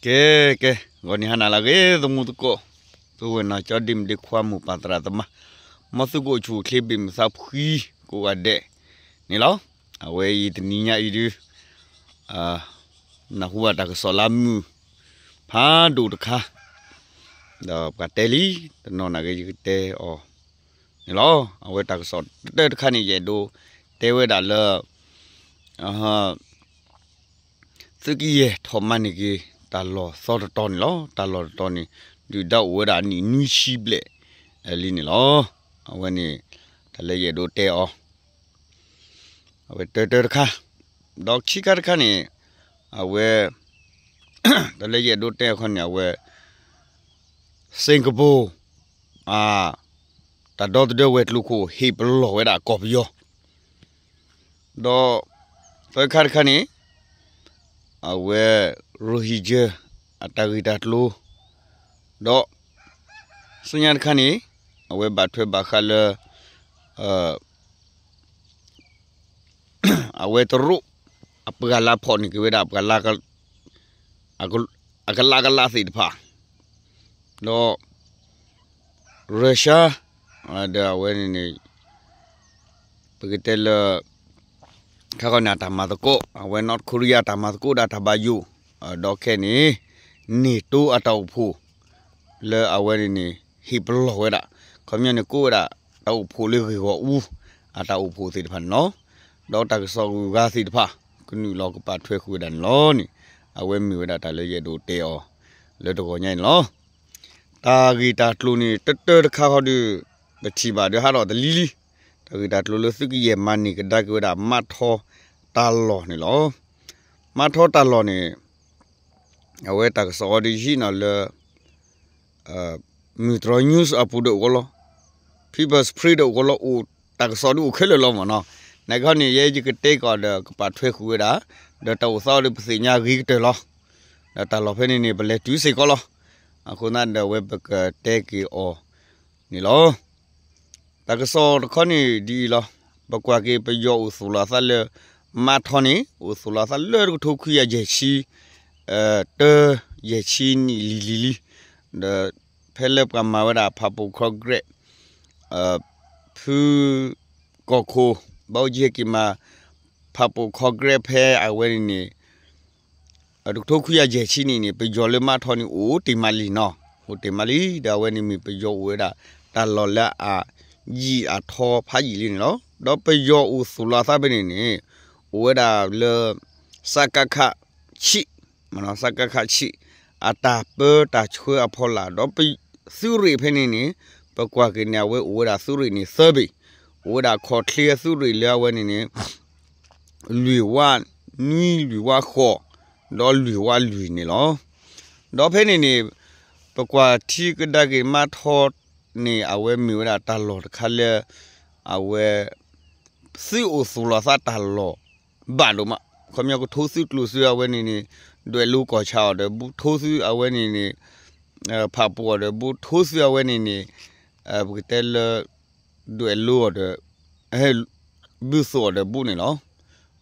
ကဲ ကဲ ဂီၤနံၤဟါနၤလၢအဂ့ၤ သမူသကိး, သုဝဲၢ်နီၢ်ကၠီဒ့မုၣ်ဒ့ခွါ မိၢ်ပၢ်သရၣ်သမါ, မ်သုကအိၣ်ဆူၣ်အိၣ်ချ့ ဘၣ်မုာ်သးဖှံ ကိးဂၤဒဲးန့ၣ်လီၤ. အဝဲအံၤတနံၤညါအံၤဒုး နၢ်ဟူဘၣ်တၢ်ကစီၣ်လၢအမုာ်ဖးဒိၣ်တခါ, ဒီးပှၤတဲလံ တနီၤနာ်က့ ယကတဲအီၤန့ၣ်လီၤ. အဝဲတၢ်ကစီၣ်တၢတခါန့ၣ် ယအဲၣ်ဒိးတဲဝဲဒၣ်လၢ သုးကယဲၢ်ထီၣ်မၤန့ၢ်က့ၤ တၢ်လီၢ်သီတတီၤန့ၣ်လီၤ. တၢ်လီၢ်တတီၤန့ၣ် ဒုၣ်ဒါအိၣ်ဝဲဒၣ်အနံၣ်နွံဆံဘျဲၣ်လံန့ၣ်လီၤ. အဝဲန့ၣ် တၢ်လၢယအဲၣ်ဒိးတဲအီၤ အဝဲတၢတၢတခါ, ဒီးခံခါတခါန့ၣ် အဝဲ တၢ်လၢယအဲၣ်ဒိးတဲအခီန့ၣ် အဝဲ စ့ၣ်ကပူၤ တၢ်ဒီသဒၢဝဲၤကျိၤခိၣ် ဟ့ၣ်ပလီၢ်ဝဲဒၣ်ကီၢ်ပယီၤ, ဒီးသၢခါတခါန့ၣ် အဝဲ ရိဟံကၢ အတၢ်ဂ့ၢ်တၢ်ကျိၤ, ဒီး ဆူညါတခါန့ၣ် အဝဲဘၣ်ထွဲဘၣ်ဃးလၢ အဝဲတရူး အပှၤလၢဖီၣ်န့ၢ်က့ၤဝဲဒၣ် ပှၤလၢ အကလးကလးသ့ၣ်တဖၣ်, ဒီး Russia ဒီးအဝဲန့ၣ်န့ၣ် ပကတဲလၢ ခါခီန့ၣ် အတၢ်မၤသကိး အဝဲ North Korea တၢ်မၤသကိးဒီးတၢ်ဘၣ်ယိၣ်, ဒီးခဲန့ၣ် NATO အတၢ်အိၣ်ဖှိၣ် လၢအဝဲန့ၣ်န့ၣ် ဟ့ၣ်ပလီၢ်ဝဲဒၣ်, ခီပညီန့ၣ် ကိးဝဲဒၣ် တၢ်အိၣ်ဖှိၣ်လၢဂ့ၢ်ဂီၢ်အူ အတၢ်အိၣ်ဖှိၣ်သ့ၣ်တဖၣ်န့ၣ်လီၤ. ဒီးတၢ်ကစီၣ်ဂုၤဂၤသ့ၣ်တဖၣ် ကနုာ်လီၤကပာ်ထွဲဃုာ်ဝဲဒၣ်န့ၣ်လီၤန့ၣ် အဝဲမ့ၢ်ဝဲဒၣ်တၢ်လၢယအဲၣ်ဒိးတဲအီၤ လၢတဂီၤညါအံၤန့ၣ်လီၤ. တၢ်ဂ့ၢ်တၢ်ကျိၤန့ၣ် တၢတၢတခါဃီဒီး ပထံၣ်ဘၣ်ဒီးဟးထီၣ်တလံၤလံ, တၢ်ဂ့ၢ်တၢ်ကျိၤလၢသုးကယဲၢ်မၤန့ၢ်ကဒါက့ၤဝဲဒၣ် မးထီတၢ်လီၢ်န့ၣ်လီၤ. မးထီတၢ်လီၢ်န့ၣ် အဝဲတၢ်ကစီၣ်အီၤဒ်ယဟံးန့ၢ်လၢ မုၢ်တြီ news အပူၤဒီးအိၣ်ကီးလီၤ, People's Spring ဒီးအိၣ်ကီးလီၤ, အိၣ်တၢ်ကစီၣ်ဒုးအိၣ်ခဲလၢာ်လီၤမ့ၢ်နီၤ. နာ်က့န့ၣ် ယဲယကတဲကီးဒီးကပာ်ထွဲဃုာ်ဝဲဒၣ်, ဒီးတၢ်အိၣ်သးအီၤဒီးပသ့ၣ်ညါဂ့ၤကတၢၢ်လီၤ. ဒီးတၢ်လီၢ်ဖဲန့ၣ်န့ၣ် ပလဲၤတုၤစ့ၢ်ကီးလီၤ. အဃိသတးဒီးအဝဲပကတဲက့ၤအီၤန့ၣ်လီၤ. တၢ်ကစီၣ်တခီန့ၣ်ဒ်အံၤလီၤ. ပကွၢ်က့ၤပယီၤအိၣ်သူၣ်လီၤအသးလၢ မးထီန့ၣ် အိၣ်သူၣ်လီၤအသးလၢတကထိခွံကယၤယဲၢ်ဆံ တၢ ယဲၢ်ဆံနံၣ်လံၤလံၤလံ, ဒီးဖဲလၢပှၤမၤဝဲဒၣ်ဖးပိာ်ခီကရဲး ဖုကီၢ်ခိၣ် ဘၣ်အိၣ်က့ၤဟဲက့ၤမၤ ဖးပိာ်ခီကရဲးဖဲအဝဲန့ၣ်န့ၣ် တကထိခွံကယၤယဲၢ်ဆံနံၣ်န့ၣ် ပယီၤလၢမးထီန့ၣ် အိၣ်တ့ၢ်မးလံနီၤ, အိၣ်တ့ၢ်မးလံ, ဒီးအဝဲန့ၣ်မ့ၢ်ပယီၤအိၣ်ဝဲဒၣ် တၢ်လီၢ်လၢအယံာ်အထီဖးယံာ်လံန့ၣ်လီၤ. ဒီးပယီၤအိၣ်သူၣ်လီၤအသးဖဲန့ၣ်န့ၣ် အိၣ်ဝဲဒၣ်လၢ စကခ ဆံ စကခ ဆံ အတၢ်ပၢတၢ်ဆှၢအဖီလာ် ဒီးသုးရ့ၣ်ဖဲန့ၣ်န့ၣ် ပကွၢ်က့ၤန့ၣ် အဝဲအိၣ်ဝဲဒၣ်သုးရ့ၣ်န့ၣ်သၢဘ့ၣ်, အိၣ်ဝဲဒၣ်ခီၣ်ချ့သုးရ့ၣ်လၢအဝဲန့ၣ်န့ၣ် လွံၢ်ဝးနွံ လွံၢ်ဝးဃိး ဒီးလွံၢ်ဝးလွံၢ်န့ၣ်လီၤ. ဒီးဖဲန့ၣ်န့ၣ် ပကွၢ်ထံကဒါက့ၤမးထီန့ၣ် အဝဲမ့ၢ်ဝဲဒၣ်တၢ်လီၢ်တခါလၢ အဝဲ သုးအိၣ်သူၣ်လီၤသးတၢ်လီၢ်ဘၣ်ဒိၣ်မး, ခီပညီကထိသုးကျိၣ်သုးအဝဲန့ၣ်န့ၣ် ဒွဲၣ်လိၤကီၢ်ဆၣ်အီၤဒီးဘူး, ထိသုးအဝဲန့ၣ်န့ၣ် ဖးပိာ်အီၤဒီးဘူး, ထိသုးအဝဲန့ၣ်န့ၣ် ပကတဲလၢ ဒွဲၣ်လိၤအီၤဒီး ဘူးသိးအီၤဒီးဘူးန့ၣ်လီၤ.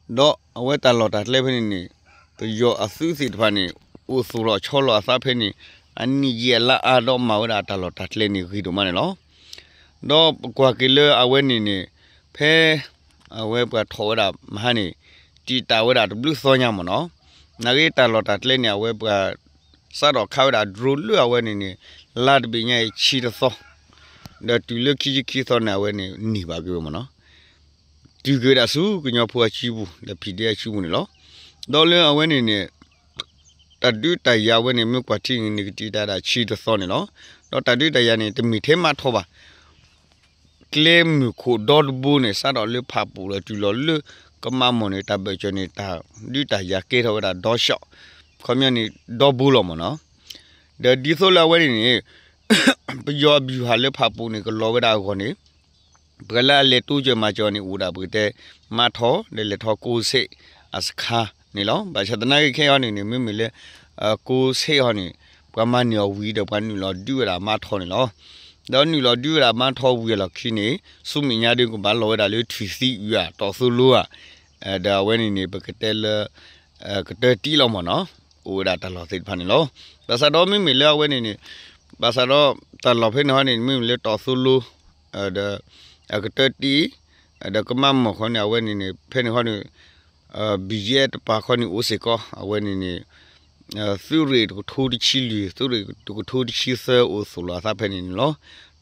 ဒီးအဝဲတၢ်လီၢ်တၢ်ကျဲဖဲန့ၣ်န့ၣ် ပယီၤအသုးသ့ၣ်တဖၣ်န့ၣ် အိၣ်သူၣ်လီၤဆီလီၤအသးဖဲန့ၣ် အနံၣ်ယံာ်အလါအါဒီးမၤဝဲဒၣ်တၢ်လီၢ်တၢ်ကျဲန့ၣ်ဂ့ၤဒိၣ်မးန့ၣ်လီၤ. ဒီးပကွၢ်က့ၤလၢအဝဲန့ၣ်န့ၣ် ဖဲ အဝဲပှၤထီၣ်ဝဲဒၣ်မဟါန့ၣ် တံာ်တာ်ဝဲဒၣ်တဘျုးသီညါမ့ၢ်နီၤ, နာ်က့တၢ်လီၢ်တၢ်ကျဲန့ၣ် အဝဲပှၤ စးထီၣ်ခးဝဲဒၣ် drone လၢအဝဲန့ၣ်န့ၣ် လါတဘ့ၣ်ညါအံၤဆံတသီ, ဒီးတုၤလၢခံဆံခံသီန့ၣ် အဝဲန့ၣ်န့ၢ်ဘၣ်က့ၤဝဲမ့ၢ်နီၤ, တုၤက့ၤဝဲဒၣ်ဆူကညီဖိအစုပူၤ ဒီး PDF အစုပူၤန့ၣ်လီၤ. ဒီးလၢအဝဲန့ၣ်န့ၣ် တၢ်ဒုးတၢ်ယၤအဝဲန့ၣ် မ့ၢ်ကွၢ်ထံန့ၣ် ကတံာ်တာ်ဒၣ်ဆံတသီန့ၣ်လီၤ. ဒီးတၢ်ဒုးတၢ်ယၤန့ၣ် တမ့ၢ်ထဲမးထီၣ်ဘၣ် ကျဲမုၢ်ခိၣ်ဒီတဘိန့ၣ် စးထီၣ်လၢဖးပူၤဒီးတုၤလီၤလၢကမးမီၢ်န့ၣ် တၢ်ဘၢၣ်စၢၤန့ၣ် တၢ်ဒုးတၢ်ယၤကဲထီၣ်ဝဲဒၣ်ဒီရှော့, ခီပညီန့ၣ်ဒီဘိလီၤမ့ၢ်နီၤ. ဒီးဒ်သိးလၢအဝဲန့ၣ်န့ၣ် ပယီၤအဘျုးဟးလၢဖးပူၤန့ၣ် ကလီၤဝဲဒၣ်အဂီၢ်န့ၣ် ပှၤလၢအလဲၤတိစၢၤမၤစၢၤန့ၣ် အိၣ်ဒၣ်ပကတဲ မးထီ ဒီးလဲၤထီၣ်ကိးဆ့ၣ်အစခါန့ၣ်လီၤ. ဘၣ်ဆၣ်သနာ်က့ခဲအံၤန့ၣ်န့ၣ် မ့မ့ၢ်လၢ ကိးဆ့ၣ်အံၤန့ၣ် ပှၤမၤန့ၢ်အီၤဝံၤဒီးပှၤနုာ်လီၤဒုးဝဲဒၣ်မးထီန့ၣ်လီၤ. ဒီးနုာ်လီၤဒုးဝဲဒၣ်မးထီဝံၤအလီၢ်ခံန့ၣ် ဆူမဲာ်ညါဒုးကဘၣ်လီၤဝဲဒၣ်လၢထွံၣ်သံအုးဧါ တီၢ်သိလိဧါ, ဒီးအဝဲန့ၣ်န့ၣ် ပကတဲလၢ ကတၢၢ်တံၢ်လီၤမ့ၢ်နီၤ. အိၣ်ဝဲဒၣ်တၢ်လီၢ်သ့ၣ်တဖၣ်န့ၣ်လီၤ. ဘၣ်ဆၣ်ဒီးမ့မ့ၢ်လၢအဝဲန့ၣ်န့ၣ် ဘၣ်ဆၣ်ဒီးတၢ်လီၢ်ဖဲန့ၣ်ဟီန့ၣ် မ့မ့ၢ်လၢတီၢ်သိလိ ဒီး အကတၢၢ်တံၢ် ဒီးကမၣ်မီၢ်ခီန့ၣ် အဝဲန့ၣ်န့ၣ် ဖဲန့ၣ်ဟီန့ၣ် ဘံယဲၢ်တပၤခီန့ၣ်အိၣ်စ့ၢ်ကီး အဝဲန့ၣ်န့ၣ် သုးရ့ၣ်တကထိတဆံလွံၢ် သုးရ့ၣ်တကထိတဆံသၢအိၣ်သိၣ်လိာ်အသးဖဲန့ၣ်န့ၣ်လီၤ.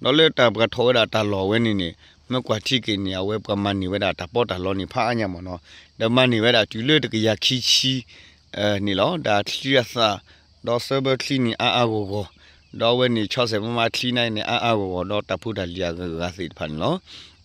ဒီးလၢတၢ်ပှၤထီၣ်ဝဲဒၣ်တၢ်လီၢ်ဝဲန့ၣ်န့ၣ် မ့ၢ်ကွၢ်ထံက့ၤန့ၣ် အဝဲပှၤမၤန့ၢ်ဝဲဒၣ်တၢ်ပီးတၢ်လီန့ၣ် ဖးအါညါမ့ၢ်နီၤ, ဒီးမၤန့ၢ်ဝဲဒၣ်တုၤလၢတကယၤခံဆံ န့ၣ်လီၤ. ဒီးအချံအသၣ် ဒီးစၢဘၢချံန့ၣ်အါအါဂီၢ်ဂီၢ်, ဒီးအဝဲန့ၣ် ဆီစဲးမမါချံန့ၣ်န့ၣ် အါအါဂီၢ်ဂီၢ် ဒီးတၢ်ဖိတၢ်လံၤအဂၤဂၤသ့ၣ်တဖၣ်န့ၣ်လီၤ.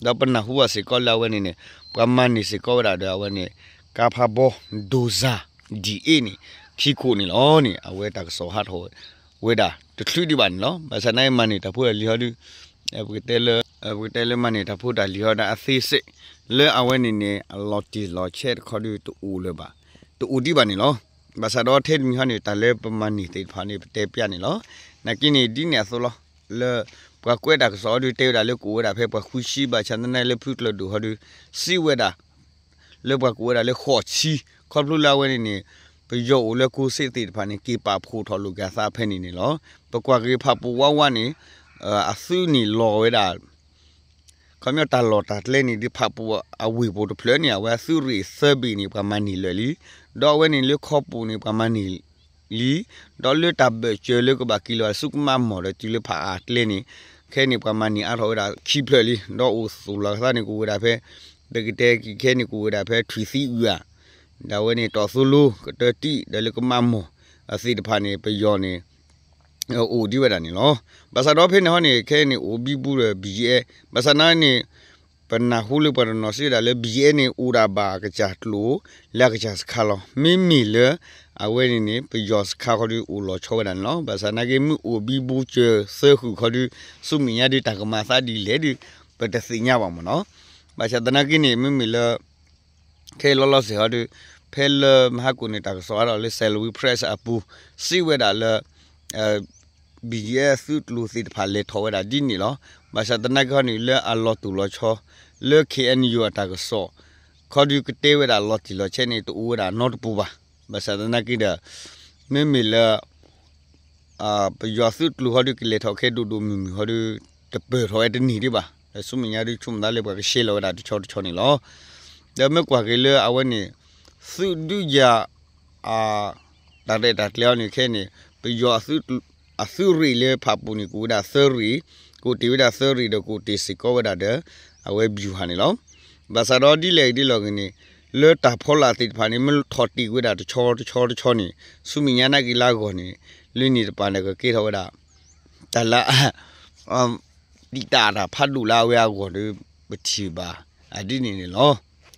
ဒီးပနၢ်ဟူဘၣ်စ့ၢ်ကီးလၢအဝဲန့ၣ်န့ၣ် ပှၤမၤန့ၢ်စ့ၢ်ကီးဝဲဒၣ်ဒီးအဝဲန့ၣ် ကါဖးဘီ ဒိၣ်စၢ် ဒံၣ်အ့ၣ်န့ၣ် ခံခိၣ်န့ၣ်လီၤန့ၣ် အဝဲတၢ်ကစီၣ်ဟးထီၣ်ဝဲဒၣ်တချုးဒံးဘၣ်န့ၣ်လီၤ. ဘၣ်ဆၣ်သနာ်က့မၤန့ၢ်တၢ်ဖိတၢ်လံၤဟီဒု ပကတဲလၢ ပကတဲလၢမၤန့ၢ်တၢ်ဖိတၢ်လံၤဟီဒုအသေးစိတ် လၢအဝဲန့ၣ်န့ၣ် အလီၤတံၢ်လီၤဆဲးတခီဒုတအိၣ်လၢၤဘၣ်, တအိၣ်ဒံးဘၣ်န့ၣ်လီၤ. ဘၣ်ဆၣ်ဒီးထဲတမံၤဟီန့ၣ် တၢ်လၢပမၤန့ၢ်သ့ၣ်တဖၣ်န့ၣ် ပတဲပျးန့ၣ်လီၤ. နာ်က့န့ၣ် ဒ်န့ၣ်အသိးလီၤ. လၢပှၤကွဲးတၢ်ကစီၣ်ဟီဒုတဲဝဲဒၣ်လၢကအိၣ်ဝဲဒၣ်ဖဲပှၤဃုဆံ ဘၣ်ဆၣ်သနာ်က့လၢဖုကျၢၤဒိၣ်ဟီဒု စံးဝဲဒၣ် လၢပှၤကအိၣ်ဝဲဒၣ်လၢဃိးဆံ, ခီဖျိလၢအဝဲန့ၣ်န့ၣ် ပယီၤအိၣ်လၢကိးစ့သ့ၣ်တဖၣ်န့ၣ် က့ၤပာ်ဖှိၣ်ထီၣ်လိာ်က့ၤအသးဖဲန့ၣ်န့ၣ်လီၤ. ပကွၢ်က့ၤဖးပူၤဝးဝးန့ၣ် အသုးန့ၣ်လီၤဝဲဒၣ် ခီပညီတၢ်လီၢ်တၢ်ကျဲန့ၣ် ဒ်ဖးပူၤအဝ့ၢ်ပူၤတဖျၢၣ်န့ၣ် အဝဲအသုးရ့ၣ်သၢဘ့ၣ်န့ၣ် ပှၤမၤန့ၢ်လၢာ်လံ, ဒီးအဝဲန့ၣ်လၢခီပူၤန့ၣ် ပှၤမၤန့ၢ်လံ, ဒီးလၢတၢ်ဘၢၣ်စၢၤလၢကဘၣ်က့ၤလီၤဆူကမၣ်မီၢ်ဒီးတုၤလၢဖးအါကျဲန့ၣ် ခဲန့ၣ်ပှၤမၤန့ၢ်အါထီၣ်ဝဲဒၣ်ခံဖျၢၣ်လံ, ဒီးအိၣ်သူၣ်လီၤကသးန့ၣ် ကအိၣ်ဝဲဒၣ်ဖဲ ပကတဲက့ၤခဲန့ၣ် ကအိၣ်ဝဲဒၣ်ဖဲထွံၣ်သံအုၣ်ဧါ, ဒီးအဝဲန့ၣ် တီၢ်သိလိ ကတၢၢ်တံၢ် ဒီးလၢကမၣ်မီၢ်အသ့ၣ်တဖၣ်န့ၣ် ပယီၤန့ၣ် အိၣ်ဒံးဝဲဒၣ်န့ၣ်လီၤ. ဘၣ်ဆၣ်ဒီးဖဲန့ၣ်ဟီန့ၣ် ခဲန့ၣ်အိၣ်ဘံဘူဒီး ဘံယဲၢ် ဘၣ်ဆၣ်သနာ်က့န့ၣ် ပနၢ်ဟူလၢပှၤတနီၤစံးဝဲဒၣ်လၢ ဘံယဲၢ်န့ၣ် အိၣ်ဒၣ်ဘၣ်အကစၢ်ကျိာ် လၢအကစၢ်စခါလီၤ. မ့မ့ၢ်လၢ အဝဲန့ၣ်န့ၣ် ပယီၤစခါခီဒုအိၣ်လီၤဆီဝဲဒၣ်န့ၣ်လီၤ. ဘၣ်ဆၣ်သနာ်က့မ့ၢ်အိၣ်ဘံဘူစၢၤသၢဃုာ်ခီဒု ဆူမဲာ်ညါဒုတၢ်ကမၤအသးဒ်လဲၣ်ဒု ပတသ့ၣ်ညါဘၣ်မ့ၢ်နီၤ. ဘၣ်ဆၣ်သနာ်က့န့ၣ် မ့မ့ၢ်လၢ ခဲအံၤလီၤလီၤဆဲးဟီဒု ဖဲလၢမဟါကိၣ်န့ၣ် တၢ်ကစီၣ်ဟးထီၣ်လၢ Salween Press အပူၤ စံးဝဲဒၣ်လၢ ဘံယဲၢ် သုးကျိၤသ့ၣ်တဖၣ်လဲၤထီၣ်ဝဲဒၣ်ဒ်န့ၣ်လီၤ. ဘၣ်ဆၣ်သနာ်က့ဟီန့ၣ် လၢအလီၤတူၢ်လီၤဆီ လၢ KNU အတၢ်ကစီၣ် ခီဒုကတဲဝဲဒၣ်လီၤတံၢ်လီၤဆဲးန့ၣ် တအိၣ်ဝဲဒၣ်နီတပူၤဘၣ်. ဘၣ်ဆၣ်သနာ်က့ဒီး မ့မ့ၢ်လၢ ပယီၤသုးကျိၤဟီဒုကလဲၤထီၣ်ခဲဒိၣ်ဒိၣ်မုၢ်မုၢ်ဟီဒု တပၢၢ်ထီၣ်ဝဲတန့ၢ်ဒံးဘၣ်. ဒီးဆူမဲာ်ညါဒုဆိကမိၣ်သးလၢပှၤကရှဲလီၤဝဲဒၣ်တဆီတဆီန့ၣ်လီၤ. ဒီးမ့ၢ်ကွၢ်က့ၤလၢအဝဲန့ၣ် သုးဒုးယၤ တၢ်ရဲၣ်တၢ်ကျဲၤအီၤန့ၣ်ခဲန့ၣ် ပယီၤ အသုးရ့ၣ်လၢဖးပူၤန့ၣ် ကအိၣ်ဝဲဒၣ်သၢရ့ၣ်, ကအိၣ်တ့ၢ်ဝဲဒၣ်သၢရ့ၣ်ဒီးကအိၣ်တ့ၢ်စ့ၢ်ကီးဝဲဒၣ်ဒီး အဝဲ ဗျူဟာ န့ၣ်လီၤ. ဘၣ်ဆၣ်ဒီးဒ်လဲၣ်ဂ့ၤဒ်လဲၣ်ဂ့ၤန့ၣ် လၢတၢ်ဖီလာ်သ့ၣ်တဖၣ်န့ၣ် မ့ၢ်ထီၣ်တ့ၢ်ဝဲဒၣ်တဆီတဆီတဆီန့ၣ် ဆူမဲာ်ညါနာ်က့ၤလၢအဂီၢ်န့ၣ် လၢန့ၣ်တပၤန့ၣ် ကကဲထီၣ်ဝဲဒၣ် တၢ်လၢ တံာ်တာ်တၢ်ဖးဒိၣ်လၢအဝဲအဂီၢ်ဒီး ပထံၣ်ဘၣ် အဒ်န့ၣ်န့ၣ်လီၤ.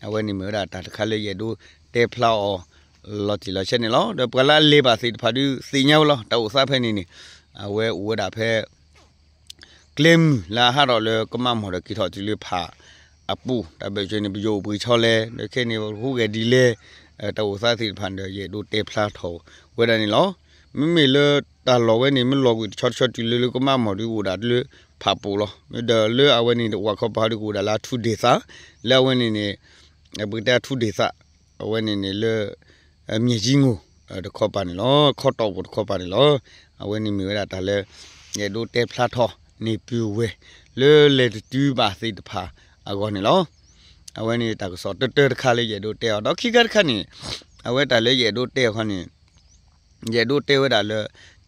အဝဲန့ၣ်မ့ၢ်ဝဲဒၣ်တၢ်တခါလၢယအဲၣ်ဒိးတဲဖျါအီၤ လီၤတံၢ်လီၤဆဲးန့ၣ်လီၤ. ဒီးပှၤလၢအလဲၤဘၣ်သ့ၣ်တဖၣ်ဒုးသ့ၣ်ညါဝဲလီၤ. တၢ်အိၣ်သးဖဲန့ၣ်န့ၣ် အဝဲအိၣ်ဝဲဒၣ်ဖဲ ကျဲမုၢ်လၢအဟးထီၣ်လၢကမၣ်မီၢ်ဒီးက့ၤထီၣ်တုၤလၢဖးအပူၤ တၢ်ဘၢၣ်စၢၤန့ၣ် ပယီၤအိၣ်ပှဲၤဆီလဲၣ် ဒီးခဲန့ၣ် ဟူးဂဲၤဒ်လဲၣ် တၢ်အိၣ်သးသ့ၣ်တဖၣ်ဒီး ယအဲၣ်ဒိးတဲဖျါထီၣ်ဝဲဒၣ်န့ၣ်လီၤ. မ့မ့ၢ်လၢတၢ်လီၢ်ဝဲန့ၣ် မ့ၢ်လီၤကွံာ်တဆီတဆီတုၤလၢလၢကမၣ်မီၢ်ဒုးအိၣ်ဒၣ်လၢဖးပူၤလီၤ. ဒီးလၢအဝဲန့ၣ် တအိၣ်ဝဲခီပၤဟီဒုးကအိၣ်ဒၣ်လၢအထူဒေသ လၢအဝဲန့ၣ်န့ၣ် ပကတဲအထူဒေသ အဝဲန့ၣ်န့ၣ်လၢ မြေကြီးငူ တခီပၤန့ၣ်လီၤ. ခီတီၢ်ပူၤတခီပၤန့ၣ်လီၤ. အဝဲန့ၣ်မ့ၢ်ဝဲဒၣ်တၢ်လၢ ယအဲၣ်ဒိးတဲဖျါထီၣ်န့ၢ်ပုၢ်ဝဲၢ် လၢလဲၤတတုၤဘၣ်သ့ၣ်တဖၣ်အဂီၢ်န့ၣ်လီၤ. အဝဲန့ၣ်တၢ်ကစီၣ်တၢတၢတခါလၢယအဲၣ်ဒိးတဲအီၤ ဒီးခံခါတခါန့ၣ် အဝဲတၢ်လၢယအဲၣ်ဒိးတဲအီၤခီန့ၣ် ယအဲၣ်ဒိးတဲဝဲဒၣ်လၢ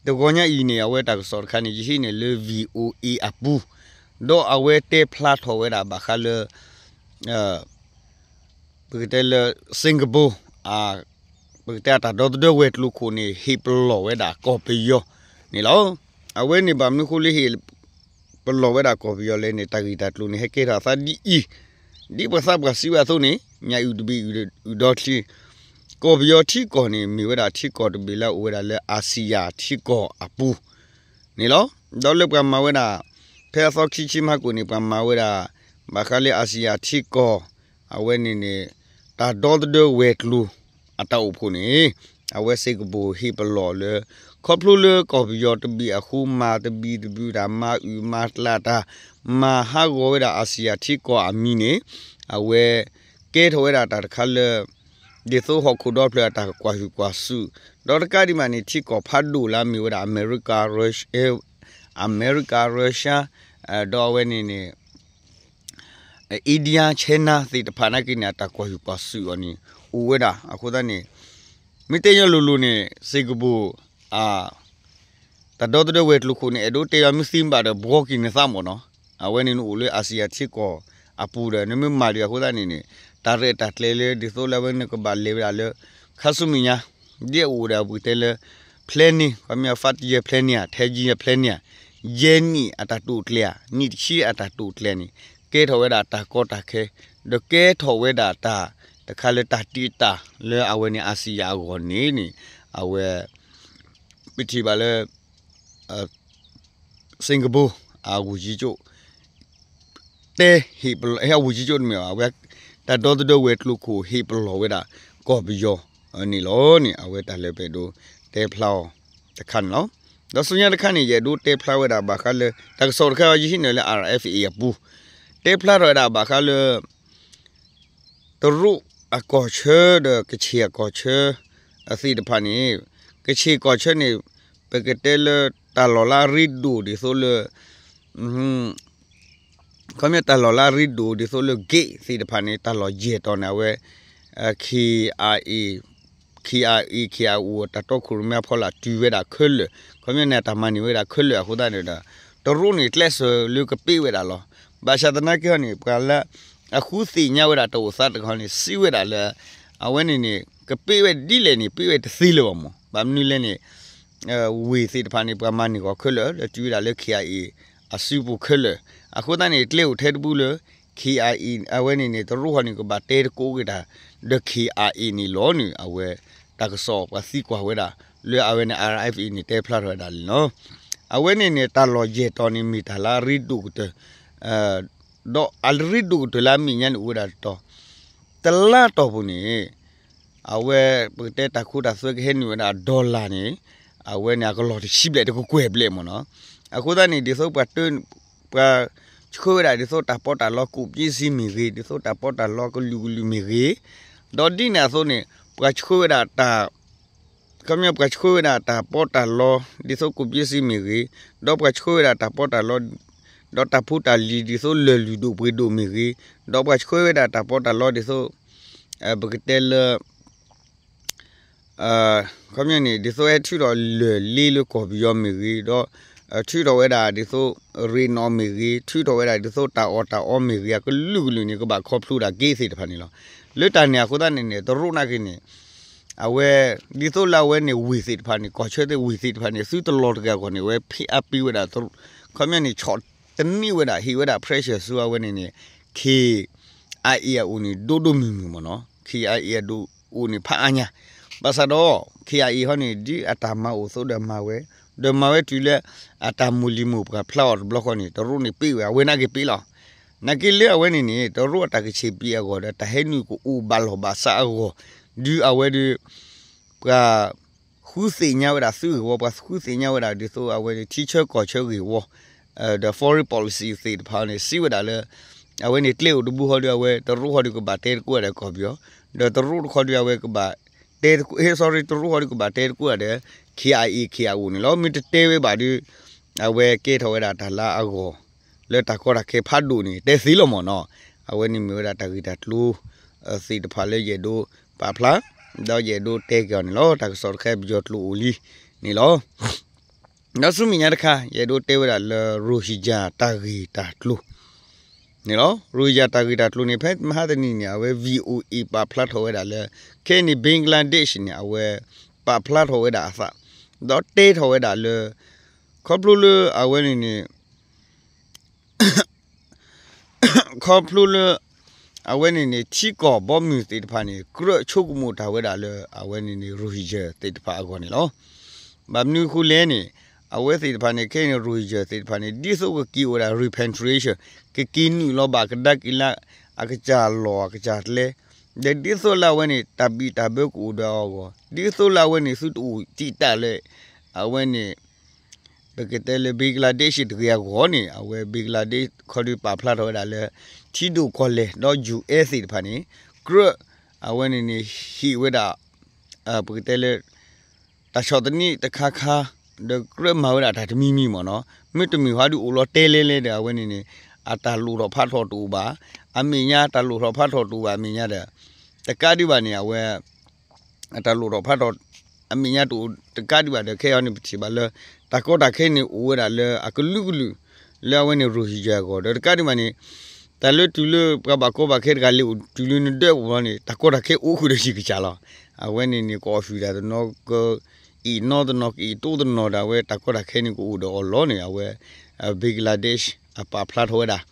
တဂီၤညါအံၤန့ၣ် အဝဲတၢ်ကစီၣ်တခါန့ၣ် ယဟံးန့ၢ်လၢ VOA အပူၤ ဒီးအဝဲတဲဖျါထီၣ်ဝဲဒၣ်ဘၣ်ဃးလၢ ပကတဲလၢ Singapore ပကတဲအတၢ်ဒီသဒၢဝဲၤကျိၤခိၣ်န့ၣ် ဟ့ၣ်ပလီၢ်ဝဲဒၣ်ကီၢ်ပယီၤန့ၣ်လီၤ. အဝဲန့ၣ်ဘၣ်မနုၤဃိလၢဟ့ၣ်ပလီၢ်ဝဲဒၣ်ကီၢ်ပယီၤလဲၣ်န့ၣ် တၢ်ဂ့ၢ်တၢ်ကျိၤန့ၣ် ဟဲကဲထီၣ်အသးဒ်အံၤ, ဒ်ပှၤသးပှၢ်စံးဝဲအသိးန့ၣ် ညၣ်အုၣ်တဘ့ၣ်အုၣ်ဒီချံ ကီၢ်ပယီၤထံကီၢ်န့ၣ် မ့ၢ်ဝဲဒၣ်ထံကီၢ်တဘ့ၣ်လၢအအိၣ်ဝဲဒၣ်လၢ အာဆီယံထံကီၢ်အပူၤ န့ၣ်လီၤ. ဒီးလၢပှၤမၤဝဲဒၣ် ဖဲအသီခံဆံမဟါကိၣ်န့ၣ် ပှၤမၤဝဲဒၣ် ဘၣ်ဃးလၢ အာဆီယံထံကီၢ် အဝဲန့ၣ်န့ၣ် တၢ်ဒီသဒၢဝဲၤကျိၤ အတၢ်အိၣ်ဖှိၣ်န့ၣ် အဝဲ Singapore ဟ့ၣ်ပလီၢ်လၢ ခီဖျိလၢကီၢ်ပယီၤတဘ့ၣ်အဃိ မၤတဘံၣ်တဘုၣ်တၢ် မၤအုၣ်မၤကျးတၢ် မၤဟးဂီၤဝဲဒၣ် အာဆီယံထံကီၢ်အမံၤန့ၣ် အဝဲ ကဲထီၣ်ဝဲဒၣ်တၢ်တခါလၢ ဒ်သိးဟီၣ်ခိၣ်ဒီဖျၢၣ်အတၢ်ကွၢ်ဟုၣ်ကွၢ်စူၣ် ဒီးတကးဒံးဘၣ်န့ၣ် ထံကီၢ်ဖးဒိၣ်လၢအမ့ၢ်ဝဲဒၣ် အမဲရကၤ, အမဲရကၤ, Russia, ဒီးအဝဲန့ၣ်န့ၣ် India, China သ့ၣ်တဖၣ်နာ်က့န့ၣ် အတၢ်ကွၢ်ဟုၣ်ကွၢ်စူၣ်အီၤန့ၣ် အိၣ်ဝဲဒၣ်. အဃိသတးန့ၣ် မ့ၢ်တဲညီလိၤလိၤန့ၣ် စ့ၣ်ကပူၤ တၢ်ဒီသဒၢဝဲၤကျိၤခိၣ်န့ၣ် အဲၣ်ဒိးတဲယၤမ့ၢ်သံဘၣ်ဒီး ဘှီက့ၤနသးမ့ၢ်နီၤ. အဝဲန့ၣ်နအိၣ်လၢ Asia ထံကီၢ်အပူၤဒီး နမ့ၢ်မၤဒံးအဃိသတးန့ၣ်န့ၣ် တၢ်ရဲၣ်တၢ်ကျဲၤလၢဒ်သိးလၢအဝဲနကဘၣ်လဲၤဝဲဒၣ်လၢ ခါဆူမဲာ်ညါ ဒ်အအိၣ်ဒီးပကတဲလၢ planning, ခီမ့ၢ် five year planning ဧါ, ten year planning ဧါ, ယဲၢ်နံၣ်အတၢ်တိာ်ကျဲၤဧါ, နံၣ်တဆံအတၢ်တိာ်ကျဲၤန့ၣ် ကဲထီၣ်ဝဲဒၣ်တၢ်ကီတၢ်ခဲ ဒီးကဲထီၣ်ဝဲဒၣ်တၢ်တခါလၢတၢ်တံာ်တာ်လၢအဝဲန့ၣ် Asia အဂီၢ်န့ၣ်န့ၣ် အဝဲ ပထံၣ်ဘၣ်လၢ စ့ၣ်ကပူၤ အဝူၤကၠံကၠိၣ် တဲ ဟ့ၣ်ပလီၢ် ဟဲအဝူၤကၠံကၠိၣ်တမ့ၢ်ဘၣ် အဝဲ တၢ်ဒီသဒၢဝဲၤကျိၤခိၣ်ဟ့ၣ်ပလီၢ်ဝဲဒၣ် ကီၢ်ပယီၤန့ၣ်လီၤန့ၣ် အဝဲတၢ်လၢပအဲၣ်ဒိးတဲဖျါအီၤတခါန့ၣ်လီၤ. ဒီးဆူညါတခါန့ၣ် ယအဲၣ်ဒိးတဲဖျါဝဲဒၣ်ဘၣ်ဃးလၢ တၢ်ကစီၣ်တခါအံၤယဟံးန့ၢ်လၢ R F A အပူၤ တဲဖျါထီၣ်ဝဲဒၣ်ဘၣ်ဃးလၢ တရူးအကီၢ်ဆၢဒီးကခ့ၣ်အကီၢ်ဆၢ အသ့ၣ်တဖၣ်န့ၣ် ကခ့ၣ်ကီၢ်ဆၢန့ၣ် ပကတဲလၢတၢ်လီၢ်လၢအရ့ဒိၣ်ဒ်သိးလၢ ခီမ့ၢ်တၢ်လီၢ်လၢအရ့ဒိၣ်ဒ်သိးလၢ gate သ့ၣ်တဖၣ်န့ၣ် တၢ်လီၢ်ယဲၢ်တီၤန့ၣ် အဝဲ K I A, K I A, K I O တၢ်တီခိၣ်ရိၣ်မဲအဖီလာ်တုၤဝဲဒၣ်ခဲလၢာ် ခီမ့ၢ်န့ၣ် တၢ်မၤန့ၢ်ဝဲဒၣ်ခဲလၢာ်အဃိသတးန့ၣ်ဒီး တရူးန့ၣ် ကျဲးစၢးလၢကပ့ၢ်ဝဲဒၣ်လီၤ. ဘၣ်ဆၣ်သနာ်က့ဟီန့ၣ် ပှၤလၢအဃုသ့ၣ်ညါဝဲဒၣ်တၢ်အိၣ်သးတခီန့ၣ် စံးဝဲဒၣ်လၢ အဝဲန့ၣ်န့ၣ် ကပ့ၢ်ဝဲဒ်လဲၣ်န့ၣ် ပ့ၢ်ဝဲတသ့လၢၤဘၣ်မး ဘၣ်မနုၤလဲၣ်န့ၣ် ဝ့ၢ်သ့ၣ်တဖၣ်န့ၣ် ပှၤမၤန့ၢ်ဂီၤခဲလၢာ် လၢတုၤဝဲဒၣ်လၢ K I A အစုပူၤခဲလၢာ် အဃိသတးန့ၣ် ကျဲအိၣ်ထဲတဘျီလၢ K I A အဝဲန့ၣ်န့ၣ် တရူးဟီန့ၣ် ကဘၣ်တဲတကိးက့ၤတၢ် ဒီး K I A န့ၣ်လီၤန့ၣ် အဝဲ တၢ်ကစီၣ်ပှၤသံကွၢ်ဝဲဒၣ် လၢအဝဲန့ၣ် R F A န့ၣ် တဲဖျါထီၣ်ဝဲဒၣ်န့ၣ်လီၤ. အဝဲန့ၣ်န့ၣ် တၢ်လီၢ်ယဲၢ်တီၤန့ၣ် မ့ၢ်တၢ်လၢအရ့ဒိၣ်ကတၢၢ် ဒီးအရ့ဒိၣ်ကတၢၢ်လၢအမဲာ်ညါန့ၣ် အိၣ်ဝဲဒၣ်တတီၤ တလါတီၢ်ပူၤန့ၣ် အဝဲ ပကတဲတၢ်ခိတၢ်သွဲကဟဲနုာ်ဝဲဒၣ် dollar န့ၣ် အဝဲန့ၣ် အကလီၢ်တဆံဘျဲၣ်တကကွဲၢ်ဘျဲၣ်မ့ၢ်နီၤ. အဃိသတးန့ၣ် ဒ်သိးပှၤတ ပှၤဆှၢဝဲဒၣ်ဒ်သိးတၢ်ပီးတၢ်လီ ကိးပစ့စံမ့ၢ်ဂ့ၤ, ဒ်သိးတၢ်ပီးတၢ်လီကလုာ်ကလုာ်မ့ၢ်ဂ့ၤ, ဒီးဒ်န့ၣ်အသိးန့ၣ် ပှၤဆှၢဝဲဒၣ်တၢ် ခီပညီပှၤဆှၢဝဲဒၣ်တၢ်ပီးတၢ်လီ ဒ်သိးကိးပစ့စံမ့ၢ်ဂ့ၤ, ဒီးပှၤဆှၢဝဲဒၣ်တၢ်ပီးတၢ်လီ ဒီးတၢ်ဖိတၢ်လံၤဒ်သိးလၢၢ်လုၢ်ဒိၣ်ပှ့ၤဒိၣ်မ့ၢ်ဂ့ၤ, ဒီးပှၤဆှၢဝဲဒၣ်တၢ်ပီးတၢ်လီဒ်သိး ပကတဲလၢ ခီပညီန့ၣ် ဒ်သိးဟဲထုးထီၣ်လၢၢ်လ့လၢကီၢ်ပယီၤမ့ၢ်ဂ့ၤ, ဒီး ထုးထီၣ်ဝဲဒၣ်ဒ်သိး ရ့ၣ်နီၣ်မ့ၢ်ဂ့ၤ, ထုးထီၣ်ဝဲဒၣ်ဒ်သိးတၢ်အီၣ်တၢ်အီမ့ၢ်ဂ့ၤ အကလုာ်ကလုာ်န့ၣ် ကဘၣ်ခီဖျိဒၣ်က့သ့ၣ်တဖၣ်န့ၣ်လီၤ. လၢတၢ်န့ၣ်အဃိသတးန့ၣ်န့ၣ် တရူးနာ်က့န့ၣ် အဝဲ ဒ်သိးလၢအဝဲန့ၣ်ဝ့ၢ်သ့ၣ်တဖၣ်န့ၣ် ကီၢ်ဆၢသ့ၣ်ဝ့ၢ်သ့ၣ်တဖၣ်န့ၣ် သုတလီၤတဂၤအဂီၢ်န့ၣ် အဝဲဖံးအါပံးဝဲဒၣ် ခီပညီန့ၣ် ဆီၣ်တနံၣ်ဝဲဒၣ် ဟ့ၣ်ဝဲဒၣ် pressure ဆူအဝဲန့ၣ်န့ၣ် K I A အအိၣ်န့ၣ် ဒိၣ်ဒိၣ်မုၢ်မုၢ်မ့ၢ်နီၤ K I A အဒိၣ်အိၣ်န့ၣ်ဖးအါညါ ဘၣ်ဆၣ်ဒီး K I A ဟီန့ၣ် ဒ်အတၢ်မၤအိၣ်အသိးဒီးမၤဝဲ ဒီးမၤဝဲတုၤလၢ အတၢ်မိၢ်လံၤမိၢ်ပှၢ်ဖျါအီၤတဘျီဃီန့ၣ် တရူးန့ၣ်ပ့ၢ်ဝဲ အဝဲနာ်က့ပ့ၢ်လီၤ. နာ်က့လၢအဝဲန့ၣ်န့ၣ် တရူးအတၢ်ကဆံးပံးအဂီၢ်ဒီး တၢ်ဟဲနုာ်ကအိၣ်ဘၣ်လီၢ်ဘၣ်စးအဂီၢ် ဒုးအဝဲဒုး ပှၤ ဃုသ့ၣ်ညါဝဲဒၣ်သုးဂ့ၢ်ဝီ ပှၤဃုသ့ၣ်ညါဝဲဒၣ်ဒ်သိးအဝဲန့ၣ် ထံဆၢကီၢ်ဆၢဂ့ၢ်ဝီ ဒီး foreign policy သ့ၣ်တဖၣ်န့ၣ် စံးဝဲဒၣ်လၢ အဝဲန့ၣ်ကျဲအိၣ်တဘိဟီဒီး အဝဲတရူးဟီဒီးကဘၣ်တဲတကိးဒီးကီၢ်ပယီၤ ဒီးတရူးတခီဒီးအဝဲကဘၣ်တဲတကိး sorry တရူးဟီဒီးကဘၣ်တဲတကိးဒီး K I A K I O န့ၣ်လီၤ. မ့ၢ်တတဲဝဲဘၣ်ဒီး အဝဲကဲထီၣ်ဝဲဒၣ်တၢ်လၢအဂီၢ် လၢတၢ်ကီတၢ်ခဲဖးဒိၣ်န့ၣ် တဲသ့လီၤမ့ၢ်နီၤ. အဝဲန့ၣ်မ့ၢ်ဝဲဒၣ်တၢ်ဂ့ၢ်တၢ်ကျိၤ သ့ၣ်တဖၣ်လၢယအဲၣ်ဒိးပာ်ဖျါ ဒီးယအဲၣ်ဒိးတဲက့ၤအီၤန့ၣ်လီၤ. တၢ်ကစီၣ်တခါပယီၤကျိာ်အိၣ်လံန့ၣ်လီၤ. ဒီးဆူမဲာ်ညါတခါ ယအဲၣ်ဒိးတဲဝဲဒၣ်လၢ Rohingya တၢ်ဂ့ၢ်တၢ်ကျိၤန့ၣ်လီၤ. Rohingya တၢ်ဂ့ၢ်တၢ်ကျိၤန့ၣ် ဖဲမဟါတနံၤန့ၣ် အဝဲ V O A ပာ်ဖျါထီၣ်ဝဲဒၣ်လၢ ခဲအံၤန့ၣ် Bangladesh န့ၣ် အဝဲပာ်ဖျါထီၣ်ဝဲဒၣ်အသး ဒီးတဲထီၣ်ဝဲဒၣ်လၢ ခီဖျိလၢအဝဲန့ၣ်န့ၣ် ခီဖျိလၢ အဝဲန့ၣ်န့ၣ် ထံကီၢ်ဘီမုၢ်သ့ၣ်တဖၣ်န့ၣ် ကြၢးဆိကမိၣ်တၢ်ဝဲဒၣ်လၢ အဝဲန့ၣ်န့ၣ် Rohingya သ့ၣ်တဖၣ်အဂီၢ်န့ၣ်လီၤ. ဘၣ်မနုၤအဃိလဲၣ်န့ၣ် အဝဲသ့ၣ်တဖၣ်န့ၣ် ခဲအံၤန့ၣ် Rohingya သ့ၣ်တဖၣ်န့ၣ် ဒ်သိးကက့ၤအိၣ်ဝဲဒၣ် repatriation ကက့ၤနုာ်လီၤဘၣ်ကဒါက့ၤလၢ အကစၢ်လီၢ်အကစၢ်ကျဲ ဒီးဒ်သိးလၢအဝဲန့ၣ် တၢ်ဘံၣ်တၢ်ဘၢကအိၣ်ဒီးအဂီၢ် ဒ်သိးလၢအဝဲန့ၣ် သုတအိၣ်တံာ်တာ်လၢ အဝဲန့ၣ် ပကတဲလၢ Bangladesh တဂ့ၤအဂီၢ်န့ၣ် အဝဲ Bangladesh ခီဒီးပာ်ဖျါထီၣ်ဝဲဒၣ်လၢ ထံဒိၣ်ကီၢ်လဲၢ် ဒီး U S သ့ၣ်တဖၣ်န့ၣ် ကြၢး အဝဲန့ၣ်န့ၣ် ဟ့ၣ်ဝဲဒၣ် ပကတဲလၢ အဆီၣ်သနံးတခါခါ ဒီးကြၢးမၤဝဲဒၣ်တၢ်တမံၤမံၤမ့ၢ်နီၤ, မ့တမ့ၢ်ဟီဒုးအိၣ်လီၤတဲလဲၤလဲၤဒီး အဝဲန့ၣ်န့ၣ် အတၢ်လိၣ်ထီၣ်ဖးထီၣ်တအိၣ်ဘၣ်, အမဲာ်ညါတၢ်လိၣ်ထီၣ်ဖးထီၣ်တအိၣ်ဘၣ်အမဲာ်ညါဒီး တကးဒံးဘၣ်န့ၣ် အဝဲ အတၢ်လိၣ်ထီၣ်ဖးထီၣ် အမဲာ်ညါတအိၣ်တကးဒံးဘၣ်ဒီး ခဲအံၤန့ၣ် ပထံၣ်ဘၣ်လၢ တၢ်ကီတၢ်ခဲန့ၣ်အိၣ်ဝဲဒၣ်လၢအကလုာ်ကလုာ် လၢအဝဲန့ၣ် ရိၣ်ဟံၣ်ယၤအဂီၢ် ဒီးတကးဒံးဘၣ်န့ၣ် တၢ်လၢတုၤလၢပှၤဘၣ်ကီဘၣ်ခဲတဂၤလဲၤအိၣ်တုၤလၢနဒၢးပူၤလီၤန့ၣ် တၢ်ကီတၢ်ခဲအိၣ်ဃုာ်ဒီးယံၤကစၢ်လီၤ. အဝဲန့ၣ်န့ၣ် ကအီၣ်ဃုာ်တၢ်တနီၤ ကအံၣ်နီတနီၤ ကအံၣ်တိတနီၤဒီး အဝဲတၢ်ကီတၢ်ခဲန့ၣ်ကအိၣ်ဒီးအီၤလီၤန့ၣ် အဝဲ Bangladesh အပာ်ဖျါထီၣ်ဝဲဒၣ်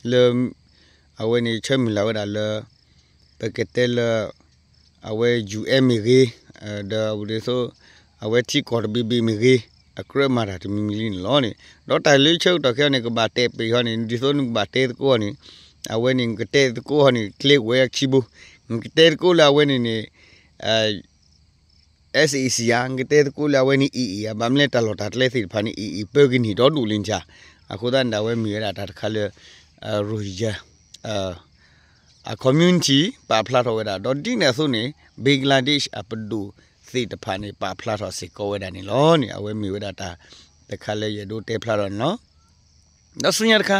လၢ အဝဲန့ၣ်ဆၢမုၢ်လၢ်ဝဲဒၣ်လၢ ပကတဲလၢ အဝဲ ယူၢ်အဲၣ် မ့ၢ်ဂ့ၤ, ဒီးဒ်သိး အဝဲထံကီၢ်တဘ့ၣ်ဘ့ၣ်မ့ၢ်ဂ့ၤ, အကြၢးမၤတၢ်တမံၤမံၤလံန့ၣ်လီၤန့ၣ်, ဒီးတၢ်လၢဆၢကတီၢ်ခဲအံၤန့ၣ် ကဘၣ်တဲပ့ၤဟီန့ၣ် ဒ်သိးနကဘၣ်တဲသကိးန့ၣ်, အဝဲန့ၣ် နကတဲသကိးဟီန့ၣ် ကျဲအိၣ်ဝဲခံဘိ, နကတဲသကိးလၢအဝဲန့ၣ်န့ၣ် SAC ဧါ, နကတဲသကိးလၢအဝဲန့ၣ် AA ဧါ, ဘၣ်မနုၤလဲၣ်တၢ်လီၢ်တၢ်ကျဲသ့ၣ်တဖၣ်န့ၣ် AA ပၢကန့ၢ်ဒီဒူၣ်လံန့ၣ်ဧါ. အဃိသတးန့ၣ်ဒီး အဝဲမ့ၢ်ဝဲဒၣ်တၢ်တခါလၢ ရိၣ်ဟံၣ်ယၤ အ community ပာ်ဖျါထီၣ်ဝဲဒၣ် ဒီးဒ်န့ၣ်အသိးန့ၣ် Bangladesh အပဒိၣ်သ့ၣ်တဖၣ်န့ၣ် ပာ်ဖျါထီၣ်စ့ၢ်ကီးဝဲဒၣ်န့ၣ်လီၤန့ၣ် အဝဲမ့ၢ်ဝဲဒၣ်တၢ်တခါလၢယအဲၣ်ဒိးတဲဖျါထီၣ်န့ၣ်လီၤ. ဒီးဆူညါတခါ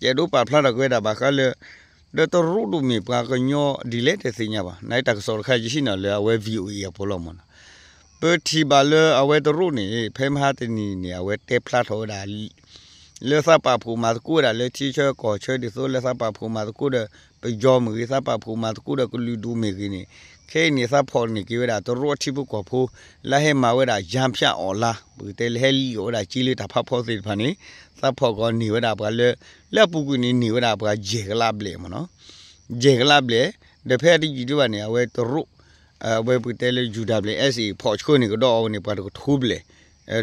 ယအဲၣ်ဒိးပာ်ဖျါထီၣ်က့ၤဝဲဒၣ်ဘၣ်ဃးလၢ ဒီးတရူးဒိၣ်မ့ၢ်ပှၤကညီဒ်လဲၣ်တသ့ၣ်ညါဘၣ်. နတၢ်ကစီၣ်တခါယဟံးန့ၢ်လၢအဝဲ VOA အပူၤလီၤမ့ၢ်နီၤ. ပထံၣ်ဘၣ်လၢအဝဲတရူးန့ၣ် ဖဲမဟါတနံၤန့ၣ် အဝဲတဲဖျါထီၣ်ဝဲဒၣ် လၢသးပာ်ဖှိၣ်မၤသကိးဝဲဒၣ်လၢထံဆၢကီၢ်ဆၢဒ်သိးလၢသးပာ်ဖှိၣ်မၤသကိးဒီး ပယီၤမ့ၢ်ဂ့ၤ သးပာ်ဖှိၣ်မၤသကိးဒီးကလုာ်ဒူၣ်မ့ၢ်ဂ့ၤန့ၣ် ခဲအံၤန့ၣ် သးဖီၣ်န့ၢ်က့ၤဝဲဒၣ်တရူးအထံဖိကီၢ်ဖိ လၢဟဲမၤဝဲဒၣ် ယၣ်ဖၠၣ်အီၣ်လါ ပကတဲလၢဟဲလံၣ်အီၣ်ဝဲဒၣ်က့လၢတၢ်ဖးဖီသ့ၣ်တဖၣ်န့ၣ် သးဖီၣ်ကီးန့ၢ်ဝဲဒၣ်ပှၤလၢ လၢအပူၤကွံာ်န့ၣ်န့ၢ်ဝဲဒၣ်ပှၤယဲၢ်ကလးဘျဲၣ်မ့ၢ်နီၤ. ယဲၢ်ကလးဘျဲၣ် ဒီးဖဲအတယံာ်ဒံးဘၣ်န့ၣ် အဝဲတရူး အဝဲပကတဲလၢ ယူၢ်ဒၣ်ဘျဲၣ် SAA ဖီၣ်ဆှၢန့ၢ်ကဒီးအီၤန့ၣ် ပှၤတကထိဘျဲၣ်,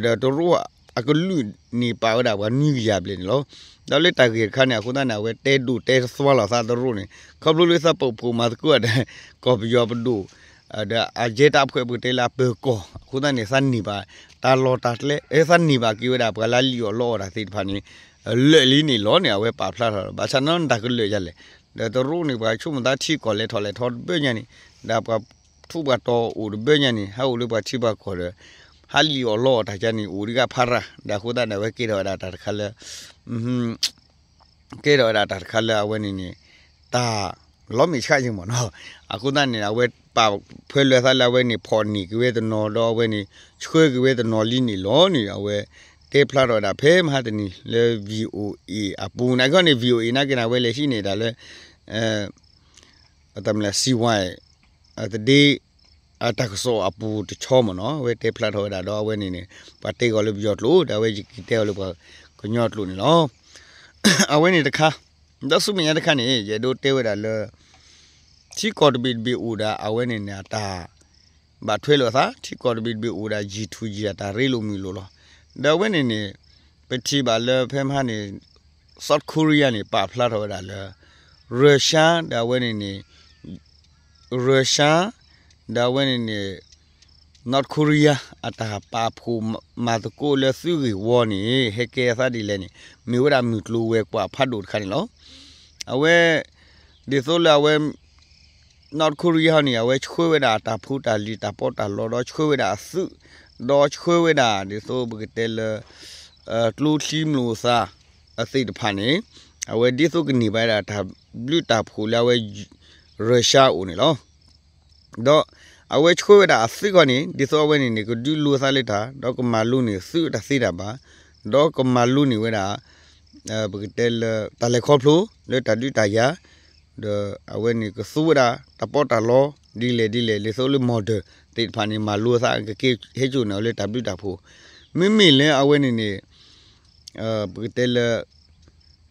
ဒီးတရူးအကလုာ်န့ၣ်ပာ်ဝဲဒၣ်ပှၤနွံကယၤဘျဲၣ်န့ၣ်လီၤ. ဒီးလၢတၢ်ဂ့ၢ်တခါန့ၣ် အဃိသတးန့ၣ် အဝဲတဲဒိၣ်တဲသွါလီၤသးတရူးန့ၣ် ခီဖျိလၢသးပာ်ဖှိၣ်မၤသကိးဒီး ကီၢ်ပယီၤပဒိၣ် ဒီးအယဲၢ်တၢ်ဖှဲးပကတဲလၢအပၢၤကီၢ် အဃိသတးန့ၣ် သးန့ၢ်ဘၣ် တၢ်လီၢ်တၢ်ကျဲ သးန့ၢ်ဘၣ်က့ၤဝဲဒၣ်ပှၤလၢလံၣ်အီၣ်လီအီၣ်တၢ်သ့ၣ်တဖၣ်န့ၣ် လၢာ်လံန့ၣ်လီၤန့ၣ် အဝဲပာ်ဖျါထီၣ် ဘၣ်ဆၣ်နီၤန့ၣ်တၢ်ကလၢာ်ယၤလဲၣ်, ဒီးတရူးန့ၣ် ပှၤဆိကမိၣ်သးထံကီၢ်လဲၤထီၣ်လဲၤထီတဘၢညါန့ၣ် ဒီးပှၤထူးပှၤတီၤအိၣ်တဘၢညါန့ၣ် ဟးအိၣ်လၢပှၤထံပှၤကီၢ်ဒီး ဟးလံၣ်အီၣ်လီအီၣ်တၢ်ကါန့ၣ် အိၣ်ဒံးဂၤဖးရၣ် ဒီးအဃိသတးန့ၣ် အဝဲကဲထီၣ်ဝဲဒၣ်တၢ်တခါလၢ ကဲထီၣ်ဝဲဒၣ်တၢ်တခါလၢအဝဲန့ၣ်န့ၣ် တၢ်လီၤမ့ၢ်ဆှးယံၤမ့ၢ်နီၤ. အဃိသတးန့ၣ် အဝဲပာ်ဖှဲလၢသးလၢအဝဲန့ၣ် ဖီၣ်န့ၢ်က့ၤဝဲတနီၤ ဒီးအဝဲန့ၣ် ဆှၢက့ၤဝဲတနီၤလံန့ၣ်လီၤန့ၣ် အဝဲတဲဖျါထီၣ်ဝဲဒၣ်ဖဲမဟါတနံၤလၢ VOA အပူၤန့ၣ် အခီန့ၣ် VOA နာ်က့န့ၣ် အဝဲလဲၤဟံးန့ၢ်တၢ်လၢ အတၢ်မနုၤလဲၣ် စံးဝဲ အတဒ့ အတၢ်ကစီၣ်အပူၤတဆီမ့ၢ်နီၤ အဝဲတဲဖျါထီၣ်ဝဲဒၣ်ဒီးအဝဲန့ၣ်န့ၣ် ပှၤတဲအီၤလၢပယီၤကျိာ် ဒီးအဝဲယကတဲအီၤလၢပှၤကညီကျိာ်န့ၣ်လီၤ. အဝဲန့ၣ်တခါ ဒီးဆူမဲာ်ညါတခါန့ၣ် ယအဲၣ်ဒိးတဲဝဲဒၣ်လၢ ထံကီၢ်တဘ့ၣ်တဘ့ၣ်အိၣ်ဒၣ်အဝဲန့ၣ်န့ၣ် အတၢ်ဘၣ်ထွဲလိာ်အသး ထံကီၢ်တဘ့ၣ်တဘ့ၣ်အိၣ်ဒၣ်ယံာ်ထူၣ်ယံာ်အတၢ်ရ့လိာ်မုာ်လိာ်လီၤ. ဒီးအဝဲန့ၣ်န့ၣ် ပထံၣ်ဘၣ်လၢဖဲမဟါန့ၣ် South Korea န့ၣ် ပာ်ဖျါထီၣ်ဝဲဒၣ်လၢ Russia ဒီးအဝဲန့ၣ်န့ၣ် Russia ဒီးအဝဲန့ၣ်န့ၣ် North Korea အတၢ်ပာ်ဖှိၣ်မၤသကိးလၢသုးဂ့ၢ်ဝီန့ၣ် ဟဲကဲအသးဒ်လဲၣ်န့ၣ် မ့ၢ်ဝဲဒၣ်မုၢ်ကျိၤဝဲၤကွာ်ဖးဒိၣ်တခါန့ၣ်လီၤ. အဝဲ ဒ်သိးလၢအဝဲ North Korea ဟီန့ၣ် အဝဲဆှၢဝဲဒၣ်တၢ်ဖိတၢ်လံၤတၢ်ပီးတၢ်လီ ဒီးဆှၢဝဲဒၣ်အသုး ဒီးဆှၢဝဲဒၣ်ဒ်သိးပကတဲလၢ ကျိချံမျိာ်သၣ်အသ့ၣ်တဖၣ်န့ၣ် အဝဲဒ်သိးကန့ၢ်ဘၣ်ဝဲဒၣ်တၢ်ဘျုးတၢ်ဖှိၣ်လၢအဝဲ Russia အအိၣ်န့ၣ်လီၤ. ဒီးအဝဲဆှၢဝဲဒၣ်အသုးခီန့ၣ် ဒ်သိးအဝဲန့ၣ်န့ၣ် ကဒုးလိသးလၢတၢ် ဒီးကမၤလိန့ၢ်သုးတၢ်သ့တၢ်ဘၣ် ဒီးကမၤလိန့ၢ်ဝဲဒၣ် ပကတဲလၢတၢ်လဲၤခီဖျိလၢတၢ်ဒုးတၢ်ယၤ ဒီးအဝဲန့ၣ်ကသူဝဲဒၣ်တၢ်ပီးတၢ်လီ ဒ်လဲၣ်ဒ်လဲၣ် ဒ်သိးလၢ model သ့ၣ်တဖၣ်န့ၣ် မၤလိသးကက့ၤဟဲစိာ်န့ၢ်အီၤလၢတၢ်ဘျုးတၢ်ဖှိၣ် မ့မ့ၢ်လၢအဝဲန့ၣ်န့ၣ် ပကတဲလၢ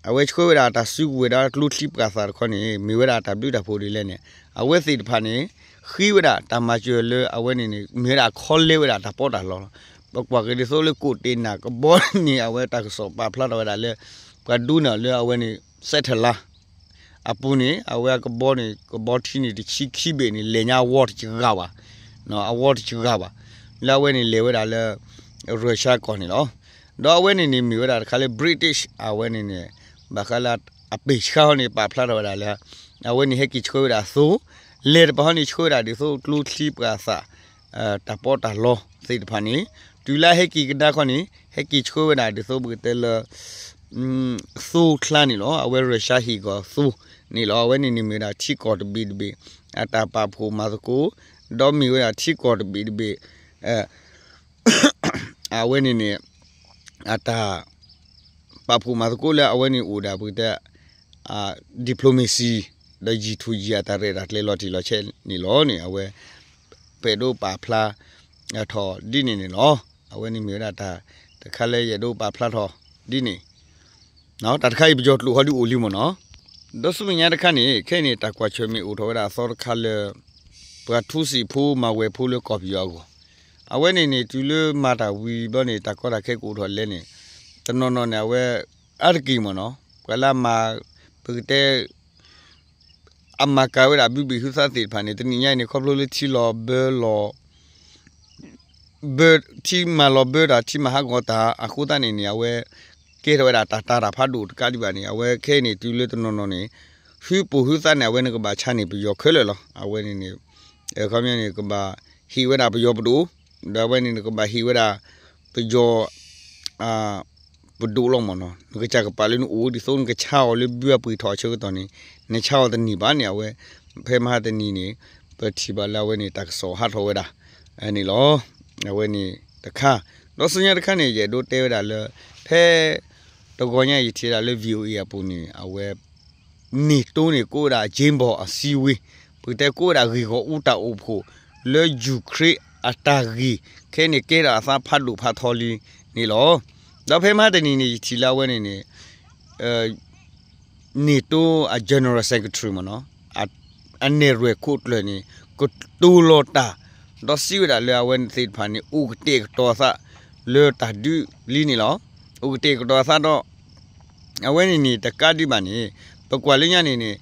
အဝဲဆှၢဝဲဒၣ်တၢ်စုကဝဲၤဒီးကျိချံပှာ်သၣ်တခီန့ၣ် မ့ၢ်ဝဲဒၣ်တၢ်ဘျုးတၢ်ဖှိၣ်ဒ်လဲၣ်န့ၣ် အဝဲသ့ၣ်တဖၣ်န့ၣ် ဃ့ဝဲဒၣ်တၢ်မၤစၢၤလၢအဝဲန့ၣ်န့ၣ် မ့ၢ်ဝဲဒၣ်ခီလဲဝဲဒၣ်တၢ်ပီးတၢ်လီလီၤ. ပကွၢ်က့ၤဒ်သိးလၢကိးတ့ၢ်နၢ်ကဘီန့ၣ် အဝဲတၢ်ကစီၣ်ပာ်ဖျါထီၣ်ဝဲဒၣ်လၢ ပှၤဒိးန့ၢ်လၢအဝဲန့ၣ် စဲးထလါ အပူၤန့ၣ် အဝဲအကဘီန့ၣ် ကဘီထံန့ၣ် တဆံခံဘ့ၣ်န့ၣ် လဲၤညါအဝီတစှၤဘၣ်, အဝီတစှၤဘၣ်, လၢအဝဲန့ၣ်လဲၤဝဲဒၣ်လၢ Russia ကီၢ်န့ၣ်လီၤ. ဒီးအဝဲန့ၣ်န့ၣ် မ့ၢ်ဝဲဒၣ်တခါလၢ British အဝဲန့ၣ်န့ၣ် ဘၣ်ဃးလၢအပ့ၢ်ဆှါဟီန့ၣ် ပာ်ဖျါထီၣ်ဝဲဒၣ်လၢ အဝဲန့ၣ်ဟဲက့ၤဆှၢဝဲဒၣ်အသိး လဲၤတပၤဟီန့ၣ်ဆှၢဝဲဒၣ်ဒ်သိးကျိချံပှာ်သၣ် တၢ်ပီးတၢ်လီ သ့ၣ်တဖၣ်န့ၣ် တုၤလၢဟဲက့ၤကဒါခီန့ၣ် ဟဲက့ၤဆှၢဝဲဒၣ်ဒ်သိးပကတဲလၢ သိချါန့ၣ်လီၤ. အဝဲရၢၡါဟ့ၣ်ကီၤသိန့ၣ်လီၤ. အဝဲန့ၣ်န့ၣ်မ့ၢ်ဝဲဒၣ်ထံကီၢ်တဘ့ၣ်တဘ့ၣ် အတၢ်ပာ်ဖှိၣ်မၤသကိး ဒီးမ့ၢ်ဝဲဒၣ်ထံကီၢ်တဘ့ၣ်တဘ့ၣ် အဝဲန့ၣ်န့ၣ် အတၢ် ပာ်ဖှိၣ်မၤသကိးလၢအဝဲန့ၣ်အိၣ်ဒၣ်ပကတဲ diplomacy ဒီးယံာ်ထူယံာ်အတၢ်ရဲၣ်တၢ်ကျဲၤလီၤတံၢ်လီၤဆဲးန့ၣ်လီၤန့ၣ် အဝဲ ပအဲၣ်ဒိးပာ်ဖျါထီၣ်ဒ်န့ၣ်န့ၣ်လီၤ. အဝဲန့ၣ်မ့ၢ်ဝဲဒၣ်တၢ်တခါလၢယအဲၣ်ဒိးပာ်ဖျါထီၣ်ဒ်န့ၣ် တၢ်တခါအံၤပယီၤကျိာ်ဟီဒုးအိၣ်လံမ့ၢ်နီၤ. ဒီးဆူမဲာ်ညါတခါန့ၣ် ခဲအံၤန့ၣ် တၢ်ကွၢ်ဆၢၣ်မဲာ်အိၣ်ထီၣ်ဝဲဒၣ်အသီတခါလၢ ပှၤထူစံာ်ဖိမၤဝဲၤဖိလၢကီၢ်ပယီၤအဂီၢ်, အဝဲန့ၣ်န့ၣ် တုၤလၢမၤတၢ်ဝံၤဘျီန့ၣ် တၢ်ကီတၢ်ခဲကအိၣ်ထီၣ်လဲၣ်န့ၣ် တနီၤနီၤန့ၣ် အဝဲ အါတက့ၢ်မ့ၢ်နီၤ ပှၤလၢအမၤ ပကတဲ အမၤကၤဝဲဒၣ်ဘုဘ့ၣ်ဟုသးသ့ၣ်တဖၣ်န့ၣ် တနံၤညါအံၤန့ၣ် ခီဖျိလၢထံလီၤဘၢလီၤ ဘၢ ထံမၤလီၤဘၢတၢ် ထံမၤဟးဂီၤတၢ်အဃိသတးန့ၣ်န့ၣ် အဝဲ ကဲထီၣ်ဝဲဒၣ်တၢ်တာ်တၢ်ဖးဒိၣ်တကးဒံးဘၣ်န့ၣ် အဝဲခဲအံၤန့ၣ် တုၤလၢတနီၤနီၤန့ၣ် ဟုပိာ်ဟုသးန့ၣ် အဝဲန့ၣ်ကဘၣ်ဆါန့ၢ်ပယီၤခဲလၢာ်လီၤ. အဝဲန့ၣ်န့ၣ် အခီပညီန့ၣ် ကဘၣ်ဟ့ၣ်ဝဲဒၣ်ပယီၤပဒိၣ် ဒီးအဝဲန့ၣ်နကဘၣ်ဟ့ၣ်ဝဲဒၣ် ပယီၤ ပဒိၣ်လီၤမ့ၢ်နီၤ နကစၢ်ကပာ်လၢနအိၣ် ဒ်သိးနကဆါအီၤလၢဘုအပှ့ၤထီၣ်အဆၢကတီၢ်န့ၣ် နဆါအီၤတန့ၢ်ဘၣ်န့ၣ် အဝဲ ဖဲမဟါတနံၤန့ၣ် ပထံၣ်ဘၣ်လၢအဝဲန့ၣ် တၢ်ကစီၣ်ဟးထီၣ်ဝဲဒၣ် န့ၣ်လီၤ. အဝဲန့ၣ်တခါ ဒီးဆူညါတခါန့ၣ် ယအဲၣ်ဒိးတဲဝဲဒၣ်လၢ ဖဲ တဂီၤညါယထံၣ်ဒၣ်လၢ VOA အပူၤန့ၣ် အဝဲ NATO န့ၣ် ကိးဝဲဒၣ် James Bond အစည်းအဝေး ပကတဲကိးဝဲဒၣ်ဂ့ၢ်ဂီၢ်အူတၢ်အိၣ်ဖှိၣ် လၢ Ukraine အတၢ်ဂ့ၢ် ခဲအံၤန့ၣ် ကဲထီၣ်အသးဖးဒိၣ်ဖးထီလံန့ၣ်လီၤ. ဒီးဖဲမဟါတနံၤန့ၣ် ယထံၣ်လၢအဝဲန့ၣ်န့ၣ် NATO အ General Secretary မ့ၢ်နီၤ အနဲၣ်ရွဲၣ်ခိၣ်ကျၢၢ်န့ၣ် ကတိၤလီၤတၢ် ဒီးစံးဝဲဒၣ်လၢအဝဲန့ၣ်သ့ၣ်တဖၣ်န့ၣ် အိၣ်ကတဲာ်ကတီၤအသးလၢတၢ်ဒုးလံန့ၣ်လီၤ. အိၣ်ကတဲာ်ကတီၤအသးဒီး အဝဲန့ၣ်န့ၣ် တကးဒံးဘၣ်န့ၣ် ပကွၢ်လၢညါန့ၣ်န့ၣ်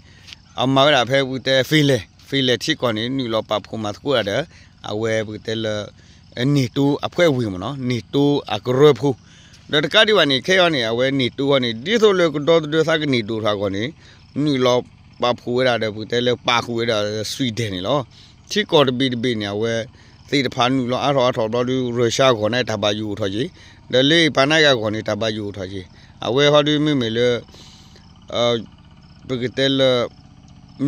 အမၤဝဲဒၣ်ဖဲပကတဲ Finland Finland ထံကီၢ်န့ၣ် နုာ်လီၤပာ်ဖှိၣ်မၤသကိးတၢ်ဒီး အဝဲပကတဲလၢ NATO အဖွဲ့ဝင်မ့ၢ်နီၤ NATO အကရၢဖိ ဒီးတကးဒံးဘၣ်န့ၣ် ခဲအံၤန့ၣ် အဝဲ NATO အံၤန့ၣ် ဒ်သိးလၢကဒီသဒၢသးကန့ၢ်ဒိၣ်ထီၣ်အဂီၢ်န့ၣ် နုာ်လီၤပာ်ဖှိၣ်ဝဲဒၣ်ဒီး ပကတဲလၢပာ်ဃုာ်ဝဲဒၣ် Sweden န့ၣ်လီၤ. ထံကီၢ်တဘ့ၣ်တဘ့ၣ်န့ၣ် အဝဲ သ့ၣ်တဖၣ်နုာ်လီၤအါထီၣ်အါထီၣ်ဘျီဒီး Russia အဂီၢ်န့ၣ် တၢ်ဘၣ်ယိၣ်အိၣ်ထီၣ်က့ၤ ဒီးလၢအံၤပာ်နါက့ၤအဂီၢ်န့ၣ် တၢ်ဘၣ်ယိၣ်အိၣ်ထီၣ်က့ၤ အဝဲဟီဒုးမ့မ့ၢ်လၢ ပကတဲလၢ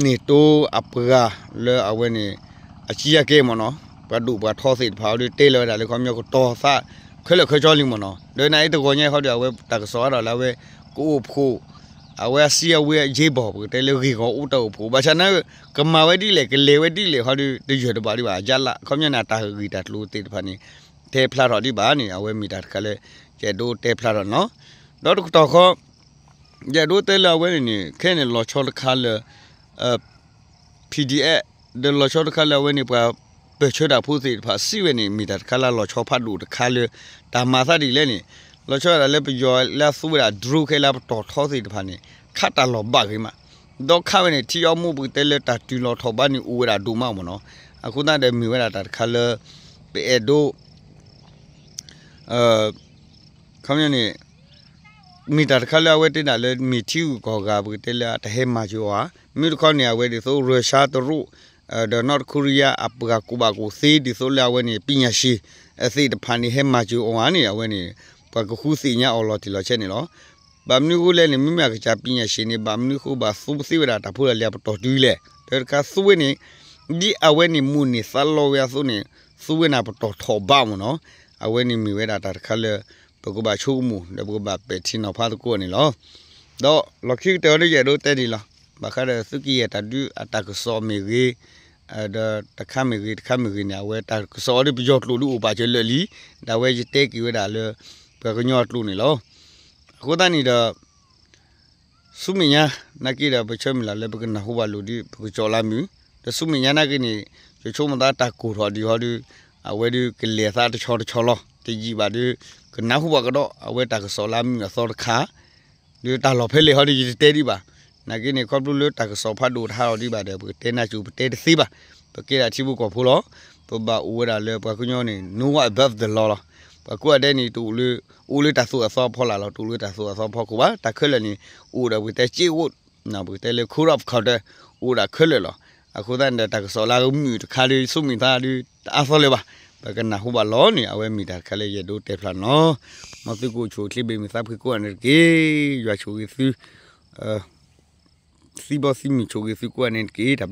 NATO အပှၤလၢအဝဲန့ၣ် အကံယၤကဲမ့ၢ်နီၤ ပှၤဒိၣ်ပှၤထီသ့ၣ်တဖၣ်ဟီဒုးတဲလီၤဝဲဒၣ်လၢခီပညီကတီၤသး ခဲလၢာ်ခဲဆ့လံမ့ၢ်နီၤ ဒီးနအံၤတဂီၤညါဟီဒုး အဝဲတၢ်ကစီၣ်အါထီၣ်လၢအဝဲ ကအိၣ်ဖှိၣ် အဝဲအစံးအဝဲအယ့ဘီၢ် ပကတဲလၢဂ့ၢ်ဂီၢ်အူတၢ်အိၣ်ဖှိၣ် ဘၣ်ဆၣ်န့ၣ် ကမၤဝဲဒ်လဲၣ် ကလဲၤဝဲဒ်လဲၣ်ဟီဒုး တယၢၢ်တဘၣ်ဒံးဘၣ် အယါလၢ ခီပညီန့ၣ်တၢ်ဂ့ၢ်တၢ်ကျိၤသ့ၣ်တဖၣ်န့ၣ် တဲဖျါထီၣ်ဒံးဘၣ်န့ၣ် အဝဲမ့ၢ်တၢ်တခါလၢ ယအဲၣ်ဒိးတဲဖျါထီၣ်န့ၣ်လီၤ. ဒီးတကတီၢ်ဃီ ယအဲၣ်ဒိးတဲလၢအဝဲန့ၣ်န့ၣ် ခဲအံၤန့ၣ် လီၤဆီတခါလၢ PDF ဒီးလီၤဆီတခါလၢအဝဲန့ၣ် ပှၤပၢၢ်ဆၢတၢ်ဖိသ့ၣ်တဖၣ်စံးဝဲန့ၣ် မ့ၢ်တၢ်တခါလၢလီၤဆီဖးဒိၣ်တခါလၢ တၢ်မၤသးဒ်လဲၣ်န့ၣ် လီၤဆီဝဲဒၣ်လၢပယီၤလၢအသူဝဲဒၣ် drone ခဲလၢာ်ပတီၢ်ထီသ့ၣ်တဖၣ်န့ၣ် ခးတၢ်လီၢ်ဘၣ်ဂ့ၤမး ဒီးခးဝဲန့ၣ် ထံအီမူပကတဲလၢတၢ်တုၤလီၤထီၣ်ဘးန့ၣ် အိၣ်ဝဲဒၣ်ဒိၣ်မးမ့ၢ်နီၤ အဃိသတးဒီးမ့ၢ်ဝဲဒၣ်တၢ်တခါလၢ ပအဲၣ်ဒိး ခီပညီန့ၣ် မ့ၢ်တၢ်တခါလၢအဝဲတဲဒၣ်လၢမ့ၢ်ထံဂုၤကီၢ်ဂၤ ပကတဲလၢအတဟဲမၤစၢၤအီၤဧါ, မ့ၢ်တခီန့ၣ် အဝဲဒ်သိး Russia တရူး ဒီး North Korea အပှၤကူၣ်ဘၣ်ကူၣ်သ့ ဒ်သိးလၢအဝဲန့ၣ် ပညာရှင် သ့ၣ်တဖၣ်န့ၣ် ဟဲမၤစၢၤအီၤဧါန့ၣ် အဝဲန့ၣ် ပှၤကဃုသ့ၣ်ညါအီၤလီၤတံၢ်လီၤဆဲးန့ၣ်လီၤ. ဘၣ်မနုၤအဃိလဲၣ်န့ၣ် မ့မ့ၢ်အကစၢ်ပညာရှင်န့ၣ် ဘၣ်မနုၤအဃိဘၣ်သူသ့ဝဲဒၣ်တၢ်ဖိတၢ်လံၤအပတီၢ်တုၤလဲၣ်, ဒီးတခါသူဝဲန့ၣ် ဒ်အဝဲန့ၣ်မိၣ်န့ၢ်သးလီဝဲအသိးန့ၣ် သူဝဲန့ၣ်ပတီၢ်ထီၣ်ဘးမ့ၢ်နီၤ, အဝဲန့ၣ်မ့ၢ်ဝဲဒၣ်တၢ်တခါလၢ ပကဘၣ်ဆိကမိၣ် ဒီးပကဘၣ်ပဲာ်ထံနီၤဖးသကိးန့ၣ်လီၤ. ဒီးလီၢ်ခံကတၢၢ်အံၤဒ်ယအဲၣ်ဒိးတဲဒ်လီၤ. ဘၣ်ဃးဒီးသုးက့ယဲၢ်တၢ်ဒုးအတၢ်ကစီၣ်မ့ၢ်ဂ့ၤ, ဒီးတခါမ့ၢ်ဂ့ၤ တခါမ့ၢ်ဂ့ၤန့ၣ် အဝဲတၢ်ကစီၣ်အံၤဒ်ပယီၤကျိာ်ဒ်အိၣ်ပာ်စၢၤလၢာ်လံ, ဒီးအဝဲယတဲက့ၤဝဲဒၣ်လၢ ပှၤကညီအကျိာ်န့ၣ်လီၤ. အဃိသတးန့ၣ်ဒီး ဆူမဲာ်ညါ နာ်က့ဒီး ပဆၢမုၢ်လၢ်လၢပကနၢ်ဟူဘၣ်လိာ်ဒ် ပကစီၣ်လၢမုာ်, ဒီးဆူမဲာ်ညါနာ်က့န့ၣ် ယဆိကမိၣ်သးတၢ်ကိၢ်ထီၣ်ဒံးဟီဒ် အဝဲဒ်ကလဲၤသးတဆီတဆီလီၤ. တယံာ်ဘၣ်ဒ် ကနၢ်ဟူဘၣ်ကဒီး အဝဲတၢ်ကစီၣ်လၢမုာ်အသီတခါ ဒီးတၢ်လီၢ်ဖဲလဲၣ်ဟီဒ် ယတတဲဒံးဘၣ်. နာ်က့န့ၣ် ခီဖျိလၢတၢ်ကစီၣ်ဖးဒိၣ်တဟးထီၣ်ဒံးဘၣ်ဒီး ပကတဲနၢ်စူၤ ပတဲတသ့ဘၣ်. ပကဲဒၣ်ထံဖိကီၢ်ဖိလီၤ. ပဘၣ်အိၣ်ဝဲဒၣ်လၢပှၤကညီန့ၣ် no one above the law လီၤ. ပှၤကိးဂၤဒဲးန့ၣ် တအိၣ်လၢ အိၣ်လၢတၢ်သိၣ်အသီဖီလာ်လီၤ. တအိၣ်လၢတၢ်သိၣ်အသီဖီခိၣ်ဘၣ်. တၢ်ခဲလၢာ်န့ၣ် အိၣ်ဒီးပကတဲစ့အိၣ် ပကတဲလၢ code of conduct အိၣ်ဒၣ်ခဲလၢာ်လီၤ. အဃိသတးန့ၣ်ဒီး တၢ်ကစီၣ်လၢအမုာ်တခါဒီး ဆိမိၣ်သးဒီး တအါသီလၢၤဘၣ်. ပ ပကနၢ်ဟူဘၣ်လီၤန့ၣ် အဝဲမ့ၢ်တၢ်တခါလၢယအဲၣ်ဒိးတဲဖျါန့ၣ်လီၤ. မ်သုကအိၣ်ဆူၣ်အိၣ်ချ့ဘၣ်မုာ်သးဖှံကိးဂၤန့ၣ်တက့ၢ်. ယွၤဆိၣ်ဂ့ၤသု သံဘီသံမုၢ်ဆိၣ်ဂ့ၤသုကိးဂၤန့ၣ်တက့ၢ်. တၢ်ဘျုး